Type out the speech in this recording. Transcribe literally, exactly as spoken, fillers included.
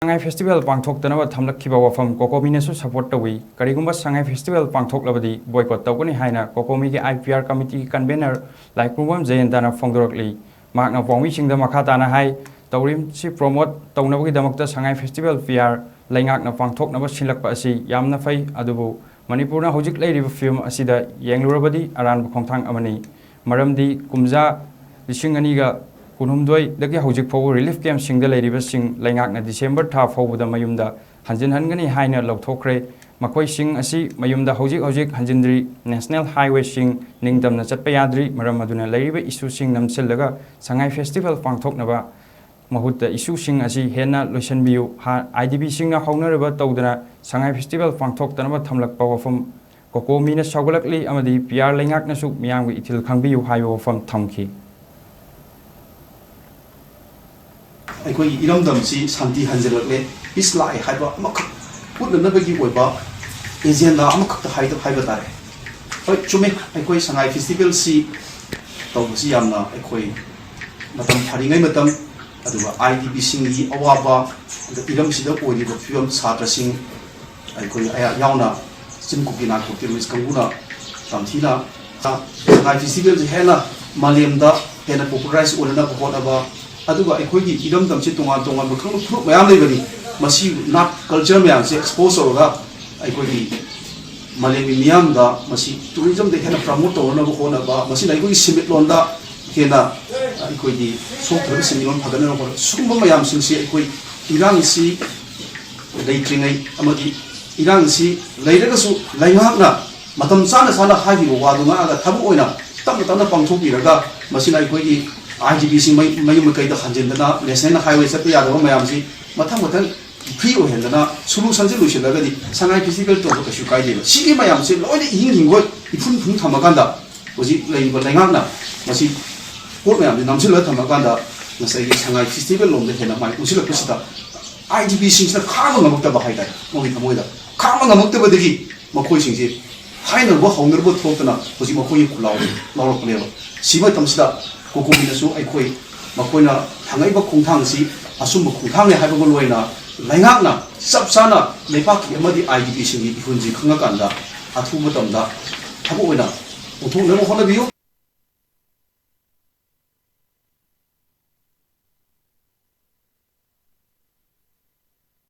ꯁꯉꯥꯏ festival ꯄꯥꯡꯊꯣꯛꯇꯅꯕ ꯊꯝꯂꯛꯈꯤꯕ ꯋꯥꯐꯝ ꯀꯣꯀꯣꯃꯤꯅꯁꯨ support ꯇꯧꯏ꯫ ꯀꯔꯤꯒꯨꯝꯕ ꯁꯉꯥꯏ ꯐꯦꯁꯇꯤꯚꯦꯜ ꯄꯥꯡꯊꯣꯛꯂꯕꯗꯤ ꯕꯣꯏꯀꯣꯠ ꯇꯧꯒꯅꯤ ꯍꯥꯏꯅ ꯀꯣꯀꯣꯃꯤꯒꯤ ꯑꯥꯏ ꯄꯤ ꯑꯥꯔ ꯀꯃꯤꯇꯤꯒꯤ ꯀꯟꯚꯦꯅꯔ ꯂꯥꯏꯀ꯭ꯔꯨꯝꯕꯝ ꯖꯌꯦꯟꯇꯅ ꯐꯣꯡꯗꯣꯔꯛꯂꯤ꯫ ꯃꯍꯥꯛꯅ ꯄꯥꯎꯃꯤꯁꯤꯡꯗ ꯃꯈꯥ ꯇꯥꯅ ꯍꯥꯏ, ꯇꯧꯔꯤꯝꯁꯤ ꯄ꯭ꯔꯣꯃꯣꯠ ꯇꯧꯅꯕꯒꯤꯗꯃꯛꯇ ꯁꯉꯥꯏ ꯐꯦꯁꯇꯤꯚꯦꯜ ꯄꯤ ꯑꯥꯔ ꯂꯩꯉꯥꯛꯅ ꯄꯥꯡꯊꯣꯛꯅꯕ ꯁꯤꯜꯂꯛꯄ ꯑꯁꯤ ꯌꯥꯝꯅ ꯐꯩ, ꯑꯗꯨꯕꯨ ꯃꯅꯤꯄꯨꯔꯅ ꯍꯧꯖꯤꯛ ꯂꯩꯔꯤꯕ ꯐꯤꯕꯝ ꯑꯁꯤꯗ ꯌꯦꯡꯂꯨꯔꯕꯗꯤ ꯑꯔꯥꯟꯕ ꯈꯣꯡꯊꯥꯡ ꯑꯃꯅꯤ꯫ ꯃꯔꯝꯗꯤ ꯀꯨꯝꯖꯥ ꯂꯤꯁꯤꯡ ꯑꯅꯤꯒ ꯀꯨꯟꯍꯨꯝꯗꯣꯏꯗꯒꯤ ꯍꯧꯖꯤꯛ ꯐꯥꯎꯕ ꯔꯤꯂꯤꯐ ꯀꯦꯝꯞꯁꯤꯡꯗ ꯂꯩꯔꯤꯕꯁꯤꯡ ꯂꯩꯉꯥꯛꯅ ꯗꯤꯁꯦꯝꯕꯔ ꯊꯥ ꯐꯥꯎꯕꯗ ꯃꯌꯨꯝꯗ ꯍꯟꯖꯤꯟꯍꯟꯒꯅꯤ ꯍꯥꯏꯅ ꯂꯧꯊꯣꯛꯈ꯭ꯔꯦ꯫ ꯃꯈꯣꯏꯁꯤꯡ ꯑꯁꯤ ꯃꯌꯨꯝꯗ ꯍꯧꯖꯤꯛ ꯍꯧꯖꯤꯛ ꯍꯟꯖꯤꯟꯗ꯭ꯔꯤ꯫ ꯅꯦꯁꯅꯦꯜ ꯍꯥꯏꯋꯦꯁꯤꯡ ꯅꯤꯡꯇꯝꯅ ꯆꯠꯄ ꯌꯥꯗ꯭ꯔꯤ꯫ ꯃꯔꯝ ꯑꯗꯨꯅ ꯂꯩꯔꯤꯕ ꯏꯁꯨꯁꯤꯡ ꯅꯝꯁꯤꯜꯂꯒ ꯁꯉꯥꯏ ꯐꯦꯁꯇꯤꯚꯦꯜ ꯄꯥꯡꯊꯣꯛꯅꯕ ꯃꯍꯨꯠꯇ ꯏꯁꯨꯁꯤꯡ ꯑꯁꯤ ꯍꯦꯟꯅ ꯂꯣꯏꯁꯤꯟꯕꯤꯌꯨ꯫ ꯍꯥ-, ꯑꯥꯏ ꯗꯤ ꯕꯤꯁꯤꯡꯅ ꯍꯧꯅꯔꯤꯕ ꯇꯧꯗꯅ ꯁꯉꯥꯏ ꯐꯦꯁꯇꯤꯚꯦꯜ ꯄꯥꯡꯊꯣꯛꯇꯅꯕ ꯊꯝꯂꯛꯄ ꯋꯥꯐꯝ ꯀꯣꯀꯣꯃꯤꯅ ꯁꯧꯒꯠꯂꯛꯂꯤ ꯑꯃꯗꯤ ꯄꯤ ꯑꯥꯔ ꯂꯩꯉꯥꯛꯅꯁꯨ ꯃꯤꯌꯥꯝꯒꯤ ꯏꯊꯤꯜ ꯈꯪꯕꯤꯌꯨ ꯍꯥꯏꯕ ꯋꯥꯐꯝ ꯊꯝꯈꯤ꯫ ꯑꯩꯈꯣꯏꯒꯤ ꯏꯔꯝꯗꯝꯁꯤ ꯁꯥꯟꯇꯤ ꯍꯟꯖꯤꯜꯂꯛꯂꯦ, ꯄꯤꯁ ꯂꯥꯛꯑꯦ ꯍꯥꯏꯕ ꯑꯃꯈꯛ ꯎꯠꯅꯅꯕꯒꯤ ꯑꯣꯏꯕ ꯑꯦꯖꯦꯟꯗꯥ ꯑꯃꯈꯛꯇ ꯍꯥꯏꯗ-, ꯍꯥꯏꯕ ꯇꯥꯔꯦ꯫ ꯍꯣꯏ, ꯆꯨꯝꯃꯦ, ꯑꯩꯈꯣꯏ ꯁꯉꯥꯏ ꯐꯦꯁꯇꯤꯚꯦꯜꯁꯤ ꯇꯧꯕꯁꯤ ꯌꯥꯝꯅ ꯑꯩꯈꯣꯏ ꯃꯇꯝ ꯐꯔꯤꯉꯩ ꯃꯇꯝ, ꯑꯗꯨꯒ ꯑꯥꯏ ꯗꯤ ꯕꯤꯁꯤꯡꯒꯤ ꯑꯋꯥꯕ, ꯑꯗꯨꯒ ꯏꯔꯝꯁꯤꯗ ꯑꯣꯏꯔꯤꯕ ꯐꯤꯕꯝ, ꯁꯥꯇ꯭ꯔꯁꯤꯡ, ꯑꯩꯈꯣꯏ ꯑꯌꯥ-, ꯌꯥꯎꯅ ꯆꯤꯡ ꯀꯨꯀꯤ ꯅꯥꯀꯣ ꯇꯦꯔꯣꯔꯤꯁ ꯀꯥꯡꯕꯨꯅ ꯌꯥꯝ ꯊꯤꯅ ꯁꯉꯥꯏ ꯐꯦꯁꯇꯤꯚꯦꯜꯁꯤ ꯍꯦꯟꯅ ꯃꯥꯂꯦꯝꯗ ꯍꯦꯟꯅ ꯄꯣꯄꯨꯂꯔꯥꯏꯁ ꯑꯣꯏꯅꯅꯕ ꯍꯣꯠꯅꯕ, ꯑꯗꯨꯒ ꯑꯩꯈꯣꯏꯒꯤ ꯏꯔꯝꯗꯝꯁꯤ ꯇꯣꯉꯥꯟ ꯇꯣꯉꯥꯟꯕ ꯀꯥꯡꯂꯨꯞ ꯐꯨꯔꯨꯞ ꯃꯌꯥꯝ ꯂꯩꯕꯅꯤ, ꯃꯁꯤ ꯅꯥꯠ ꯀꯜꯆꯔ ꯃꯌꯥꯝꯁꯦ ꯑꯦꯛꯁꯄꯣꯖ ꯇꯧꯔꯒ ꯑꯩꯈꯣꯏꯒꯤ ꯃꯥꯂꯦꯝꯒꯤ ꯃꯤꯌꯥꯝꯗ ꯃꯁꯤ ꯇꯨꯔꯤꯖꯝꯗ ꯍꯦꯟꯅ ꯄ꯭ꯔꯃꯣꯠ ꯇꯧꯅꯅꯕ ꯍꯣꯠꯅꯕ, ꯃꯁꯤꯅ ꯑꯩꯈꯣꯏꯒꯤ ꯁꯦꯟꯃꯤꯠꯂꯣꯟꯗ ꯍꯦꯟꯅ ꯑꯩꯈꯣꯏꯒꯤ ꯁꯣꯛꯊꯔꯤꯕ ꯁꯦꯟꯃꯤꯠꯂꯣꯟ ꯐꯒꯠꯅꯅꯕ ꯍꯣꯠꯅꯕ, ꯁꯤꯒꯨꯝꯕ ꯃꯌꯥꯝꯁꯤꯡꯁꯤ ꯑꯩꯈꯣꯏ ꯏꯔꯥꯡꯁꯤ ꯂꯩꯇ꯭ꯔꯤꯉꯩ ꯑꯃꯗꯤ ꯏꯔꯥꯡꯁꯤ ꯂꯩꯔꯒꯁꯨ ꯂꯩꯉꯥꯛꯅ ꯃꯇꯝ ꯆꯥꯅ ꯆꯥꯅ ꯍꯥꯏꯈꯤꯕ ꯋꯥꯗꯨ ꯉꯥꯛꯑꯒ ꯊꯕꯛ ꯑꯣꯏꯅ ꯇꯞꯅ ꯇꯞꯅ ꯄꯥꯡꯊꯣꯛꯄꯤꯔꯒ, ꯃꯁꯤꯅ ꯑꯩꯈꯣꯏꯒꯤ ꯑꯥꯏ ꯗꯤ ꯕꯤꯁꯤꯡ ꯃꯩ-, ꯃꯌꯨꯝ ꯃꯀꯩꯗ ꯍꯟꯖꯤꯟꯗꯅ ꯅꯦꯁꯅꯦꯜ ꯍꯥꯏꯋꯦ ꯆꯠꯄ ꯌꯥꯗꯕ ꯃꯌꯥꯝꯁꯤ ꯃꯊꯪ ꯃꯊꯪ ꯐ꯭ꯔꯤ ꯑꯣꯏꯍꯟꯗꯅ ꯁꯣꯂꯨꯁꯟꯁꯤ ꯂꯣꯏꯁꯤꯜꯂꯒꯗꯤ ꯁꯉꯥꯏ ꯐꯦꯁꯇꯤꯚꯦꯜ ꯇꯧꯕ ꯀꯩꯁꯨ ꯀꯥꯏꯗꯦꯕ꯫ ꯁꯤꯒꯤ ꯃꯌꯥꯝꯁꯦ ꯂꯣꯏꯅ ꯏꯍꯤꯡ ꯍꯤꯡꯒꯣꯏ ꯏꯐꯨꯟ ꯐꯨꯟ ꯊꯝꯃꯀꯥꯟꯗ ꯍꯧꯖꯤꯛ ꯂꯩꯔꯤꯕ ꯂꯩꯉꯥꯛꯅ ꯃꯁꯤ ꯄꯣꯠ ꯃꯌꯥꯝꯁꯦ ꯅꯝꯁꯤꯜꯂꯒ ꯊꯝꯃꯀꯥꯟꯗ ꯉꯁꯥꯏꯒꯤ ꯁꯉꯥꯏ ꯐꯦꯁꯇꯤꯚꯦꯜ ꯂꯣꯝꯗ ꯍꯦꯟꯅ ꯃꯥꯏ ꯑꯣꯟꯁꯤꯜꯂꯛꯄꯁꯤꯗ ꯑꯥꯏ ꯗꯤ ꯕꯤꯁꯤꯡꯁꯤꯅ ꯈꯥꯡꯕ ꯉꯝꯃꯛꯇꯕ ꯍꯥꯏꯇꯥꯔꯦ, ꯃꯣꯏꯒꯤ ꯊꯃꯣꯏꯗ ꯈꯥꯡꯕ ꯉꯝꯃꯛꯇꯕꯗꯒꯤ ꯃꯈꯣꯏꯁꯤꯡꯁꯦ ꯍꯥꯏꯅꯔꯨꯕ ꯍꯧꯅꯔꯨꯕ ꯊꯣꯛꯇꯅ ꯍꯧꯖꯤꯛ ꯃꯈꯣꯏꯒꯤ ꯈꯨꯜꯂꯥꯎ ꯂꯥꯎꯔꯛꯄꯅꯦꯕ꯫ ꯁꯤ ꯃꯇꯝꯁꯤꯗ ꯀꯣꯀꯣꯃꯤꯅꯁꯨ ꯑꯩꯈꯣꯏ ꯃꯈꯣꯏꯅ ꯊꯥꯡꯉꯛꯏꯕ ꯈꯣꯡꯊꯥꯡ ꯑꯁꯤ ꯑꯆꯨꯝꯕ ꯈꯣꯡꯊꯥꯡꯅꯤ ꯍꯥꯏꯕꯒ ꯂꯣꯏꯅ ꯂꯩꯉꯥꯛꯅ ꯆꯞ ꯆꯥꯅ ꯂꯩꯕꯥꯛꯀꯤ ꯑꯃꯗꯤ IDPꯁꯤꯡꯒꯤ ꯏꯍꯨꯜꯁꯤ ꯈꯪꯉꯀꯥꯟꯗ ꯑꯊꯨꯕ ꯃꯇꯝꯗ ꯊꯕꯛ ꯑꯣꯏꯅ ꯑꯣꯟꯊꯣꯛꯅꯕ ꯍꯣꯠꯅꯕꯤꯌꯨ꯫